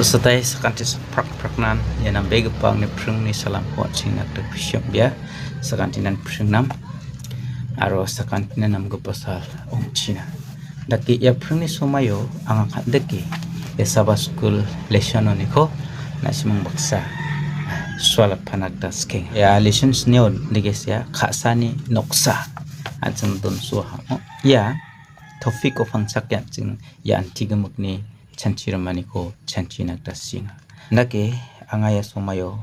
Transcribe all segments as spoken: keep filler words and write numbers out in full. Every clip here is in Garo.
Satai sakanti saprak-praknan ia nambegipa angni pringni salamko an·ching nangta kusiom bia. Sakantinan pringnam aro sakantinan namgipa sal ong·china. Dake ia pringni somaio anga kal·deke ia Sabbath School lesson-oniko na·simang baksa sualapana gita sikenga. Ia lesson sneo degesa ka·sani noksa an·ching donsoha. Ia topic-o pangchake an·ching ia antigimikni chanchi rimaniko chanchina gita sienga. Dake anga ia somaio,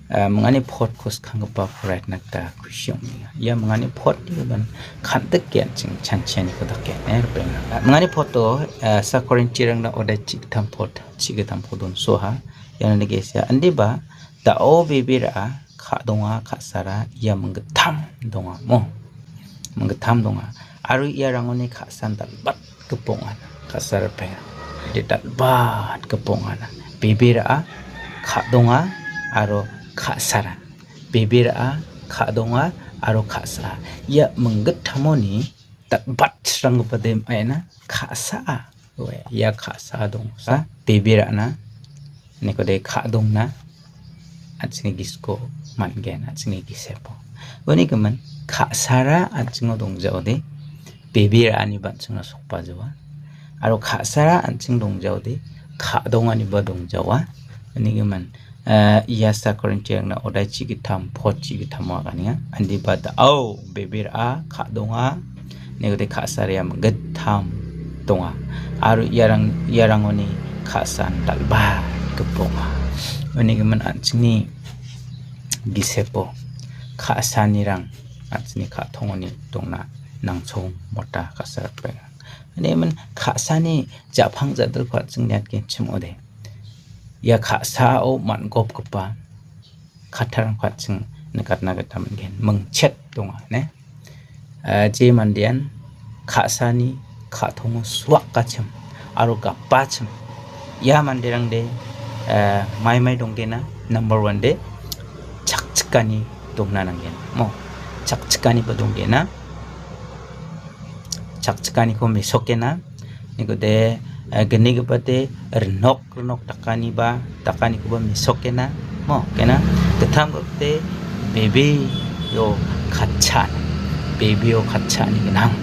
ah, mingani potko skanggipa poraitna gita kusi ong·enga. Ia mingani potni gimin kal·deke an·ching chanchianiko dake, eh, ripenga. Ah, mingani poto, ah, Sakorintirangna odai chigittam pot, chigittamko donsoha. Iano degesa, indiba da·o bebe ra·a, ka·donga, ka·sara, ia minggittam donga, mo. Minggittam donga. Aro iarangoni ka·san dal·bat gipok ong·a, ka·sara ripenga. Dal·bat gipok ong·a. Bebe ra·a, ka·donga, aro ka·sara. Bebe ra·a, ka·donga, aro ka·sa. Ia minggittamoni dal·bat sranggipa de maina ka·saa. Oe, ia ka·sa dongsa bebe ra·na, nikode ka·dongna, an·chingni gisiko man·gen, an·chingni gisepo. Uni gimin ka·sara an·chingo dongjaode, bebe ra·aniba an·chingna sokbajoa. Aro ka·sara an·ching dongjaode, ka·donganiba dongjaoa. Uni gimin Eh, ia Sakorintirangna odai chigittam, pot chigittamo aganenga. Indiba da·o, bebe ra·a, ka·donga, nikode ka·sara ia minggittam donga. Aro iarang-, iarangoni ka·san dal·ba gipokonga. Uni gimin an·chingni gisepo ka·sanirang an·chingni ka·tongoni dongna nangchongmota ka·sara ripenga. Uni gimin ka·sani ja·pang ja·dilko an·ching niatgenchim ong·ode. Ia ka·sao man·gopgipa kattarangko an·ching nikatna gita man·gen. Mingchet donga, ne? Ah, je mandean ka·sani ka·tongo suakachim aro gapachim. Ia manderangde, ah, maimai donggena, number one de chakchikani dongna nanggen. Mo, chakchikaniba donggena. Chakchikaniko mesokena. Nikode, eh, gnigipade rinok rinok dakaniba, dakanikoba mesokena. Mo, kena. Gittam gipade bebeo katcha-, bebeo katcha·ani gnang.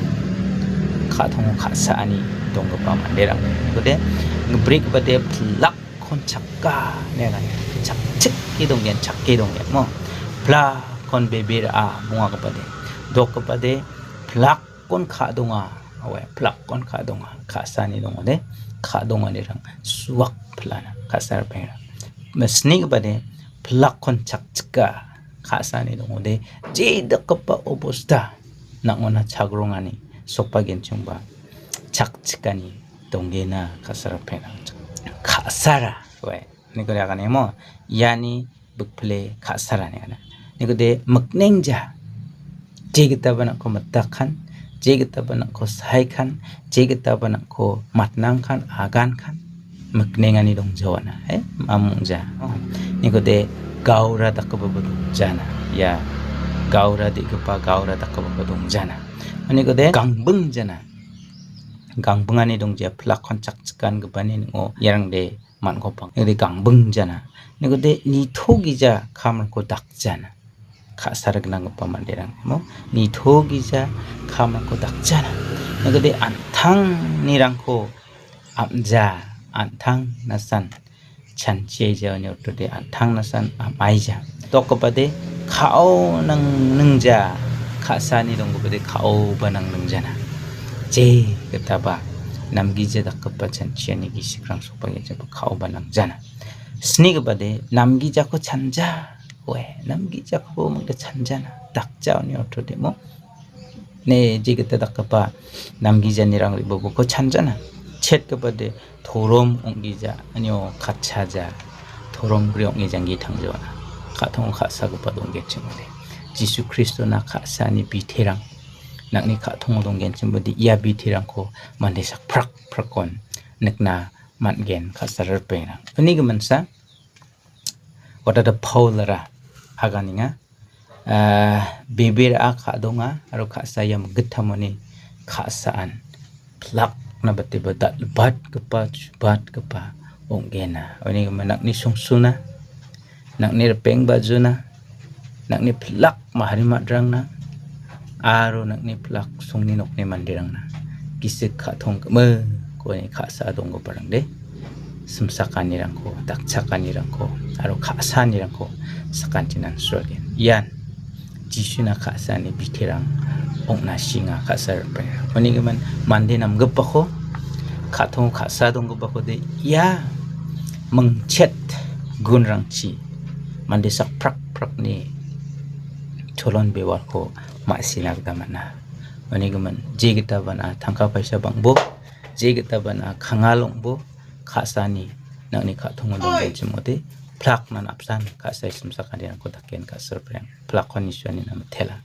Ka·tongo ka·saani donggipa manderang. Nikode, gibrik gipade pilak kon chakka, ne, chakchike donggen, chake donggen, mo. Pilak kon bebe ra·a, bongagipade. Dokgipade, pilak kon ka·donga, awe, pilak kon ka·donga, ka·sani dongode, ka·donganirang suak pilana, ka·sara ripenga. Mesnigipade, pilak kon chakchika, ka·sani dongode, je dakgipa obosta, nang·ona chagrongani, sokbagenchimba, chakchikani, donggena, ka·sara ripenga. Ka·sara, awe, nikode aganemo, iani bikpile ka·sara ine aganenga. Nikode miknengja. Je gitaba nang·ko mitakkan, je gitaba nang·ko saikan, je gitaba nang·ko matnangkan, agankan, miknengani dongjawana, eh, mamungja. Oh. Nikode gaura dakgipaba dongjana. Ia gaura de·gipa gaura dakgipaba dongjana. Nikode gangbingjana. Gangbingani dongja, pilak kon chakchikangipani ning·o iarangde man·gopang. Nikode gangbingjana. Nikode nitogija kamrangko dakjana. Ka·sara gnanggipa manderang, mo? Nitogija kamrangko dakjana. Nikode an·tangnirangko am·ja, an·tangnasan chanchiaija, oni ortode an·tangnasan am·aija. Dokgipade ka·o nang-, ningja, ka·sani donggipade ka·oba nang-, ningjana. Je gitaba namgija dakgipa chanchiani gisikrang sokbagenchimba ka·oba nangjana. Snigipade namgijako chanja. Oe, namgijakoba mingde chanjana. Dakja oni ortode mo. Ne, je gita dakgipa namgijanirang re·bagipa uko chanjana. Chetgipade torom ong·gija, anio katchaja. Torom gri ong·e janggi tangjawana. Ka·tongo ka·sagipa donggenchim ong·ode. Jisu Kristona ka·sani biterang. Nang·ni ka·tongo donggenchim ong·ode, ia biterangko mande sakprak prakkon nikna man·gen, ka·sara ripengrang. Uni giminsa, Watata Paul-ra aganenga, ah, bebe ra·a ka·donga aro ka·sa ia mingittamoni ka·saan pilakna bateba dal·batgipa, chubatgipa ong·gena. Uni gimin nang·ni songsulna, nang·ni ripeng bajuna, nang·ni pilak mahari madrangna, aro nang·ni pilak songni nokni manderangna gisik ka·tong gimikoni ka·sa donggiparangde simsakanirangko, dakchakanirangko, aro ka·saanirangko sakantinan srogen. Ian Jisuna ka·saani biterang ong·na singa ka·sa ripeng. Uni gimin mande namgipako, ka·tongo ka·sa donggipakode ia mingchet gunrangchi mande sakprakprakni cholon bewalko ma·sina gita man·a. Uni gimin jegitaba na tangka paisa bang·bo, jegitaba na kangal ong·bo, ka·saani nang·ni ka·tongo donggenchim ong·ode, pilak nan apsan ka·sae simsakanirangko daken ka·sa ripeng. Pilakon Jisuani namen tela.